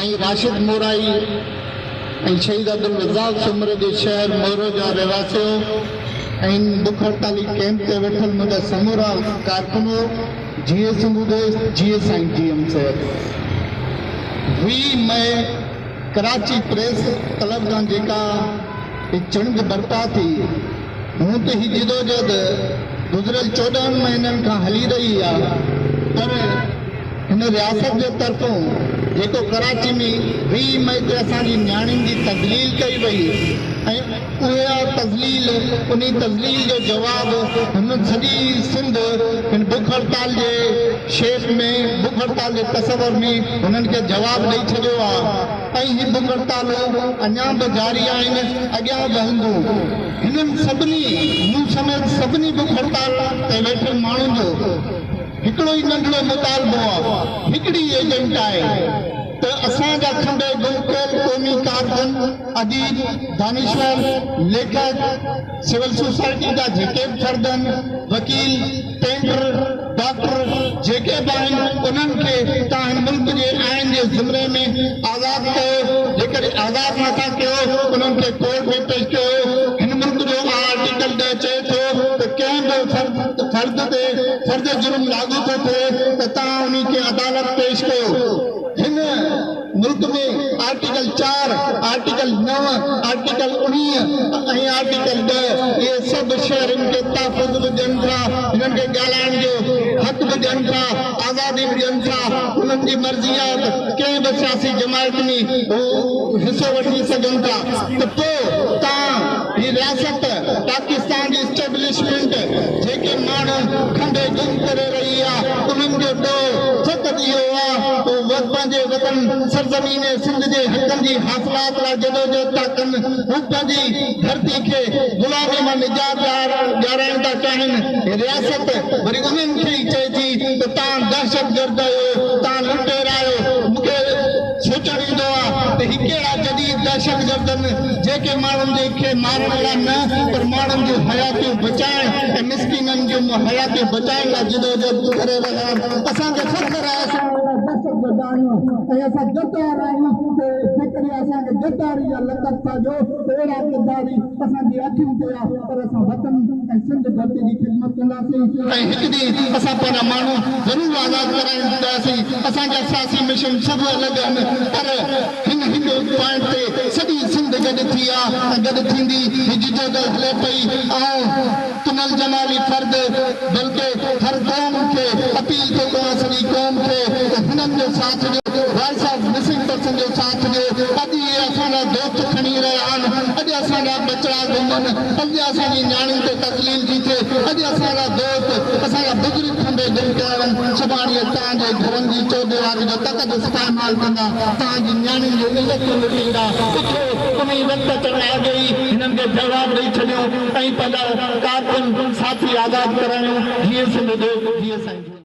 سائين راشد مورائي ۽ شهيد عبدالرزاق سومري جي شهر مورو جا رهواسيو ۽ هن بک هڙتالي ڪئمپ تي ويٺل منهنجا سمورا ڪارڪنو، جيئي سنڌو ديس، جيئي سائين جي ايم سيد. 20 مئي ڪراچي پريس ڪلب کان جيڪا هي چڻنگ برپا ٿي، هونء ته هي جدوجهد گذريل 14 مهينن کان هلي رهي آ پر هن رياست جي طرفون جيڪو ڪراچي ۾ 20 مئي تي اسان جي نياڻين جي تذليل ڪئي وئي ۽ اها تذليل انهي تذليل جو جواب هن سڄي سنڌ هن بک هڙتال جي شيپ ۾ بک هڙتال جي تصور ۾ هنن کي جواب ڏئي ڇڏيو آ ۽ هي بک هڙتالون اڃان به جاري آهن اڳيان به هلنديون. هنن سڀني مون سميت سڀني بک هڙتال تي ويٺل ماڻهن جو هڪڙو ئي ننڍڙو مطالبو آ، هڪڙي ئي ايجنٽ آهي ته اسان جا کنڀي گم ڪيل قومي ڪارڪن، اديب، دانشور، ليکڪ، سول سوسائٽي جا جيڪي به فرد آهن، وڪيل، پينٽر، ڊاڪٽر جيڪي به آهن انهن کي توهان هن ملڪ جي آئين جي زمري ۾ آزاد ڪيو، جيڪڏهن آزاد نه ٿا ڪيو انهن کي ڪورٽ ۾ پيش ڪيو، هن ملڪ جو آرٽيڪل 10 چئي ٿو ته ڪنهن به فرد تي فرد جرم لاڳو ٿو ٿئي ته توهان انهي کي عدالت پيش ڪيو، هن ملڪ ۾ آرٽيڪل 4، آرٽيڪل 9، آرٽيڪل 19 ۽ آرٽيڪل 10 اهي سڀ شهرين کي تحفظ به ڏين ٿا، هنن کي ڳالهائڻ جو حق به ڏين ٿا، آزادي به ڏين ٿا، انهن جي مرضي آهي ته ڪنهن به سياسي جماعت ۾ هو حصو وٺي سگهن ٿا ته پوء توهان هي رياست پاڪستان جي اسٽيبلشمينٽ جيڪي ماڻهو کنڀي گم ڪري رهي آ انهن جو ڏوهه فقط اهو آ ته هو پنهنجي وطن سرزمين سنڌ جي حقن جي حاصلات لاء جدوجهد ٿا ڪن، هو پنهنجي ڌرتي کي غلامي مان نجات ڏيارائڻ ٿا چاهين، رياست وري انهن کي ئي چئي ٿي ته توهان دهشتگرد آهيو، توهان لٽيرا آهيو، مون کي سوچڻ ايندو آ ته هي ڪهڙا جديد دهشتگرد آهن جيڪي ماڻهن جي کي مارڻ لاء نه پر ماڻهن جون حياتيون بچائڻ ۽ مسڪينن جون حياتيون بچائڻ لاء جدوجهد ڪري رهيا آهن. اسان کي فخر آهي اسان اهڙا دهشتگرد آهيون ۽ اسان غدار آهيون ته جيڪڏهن اسان کي غداري جا لقب ٿا ڏيو ته اهڙا غداري اسان جي اکين تي آ پر اسان وطن ۽ سنڌ ڌرتي جي خدمت ڪنداسين ۽ هڪ ڏينهن اسان پنهنجا ماڻهو ضرور آزاد ڪرائينداسين. اسان جا سياسي مشن سڀ الڳ آهن پر هن هڪ پوائنٽ تي سڄي سنڌ گڏ ٿي آ ۽ گڏ ٿيندي. هي جدوجهد هلي پئي. آئون ڪنل جمالي فرد بلڪه هر قوم کي اپيل ٿو ڪيان سڄي قوم کي ته هنن جو ساٿ ڏيو، وائس آف مسنگ پرسن جو ساٿ ڏيو. اڄ اهي اسان جا دوست کڻي رهيا آهن، اڄ اسان جا ٻچڙا گم آهن، اڄ اسان جي نياڻين تي تذليل ٿي ٿئي، اڄ اسان جا دوست، اسان جا بزرگ کنڀي گم ڪيا ويا آهن، سڀاڻي اهي توهان جي گهرن جي چوديواري جو تقدس پائمال ڪندا، توهان جي نياڻين جون عزتون لٽيندا. اٿو، انهي وقت اچڻ اڳ ئي هنن کي جواب ڏئي ڇڏيون ۽ پنهنجا ڪارڪن ساٿي آزاد ڪرايون. جيئي سنڌ ديس، جيئي سائين جي.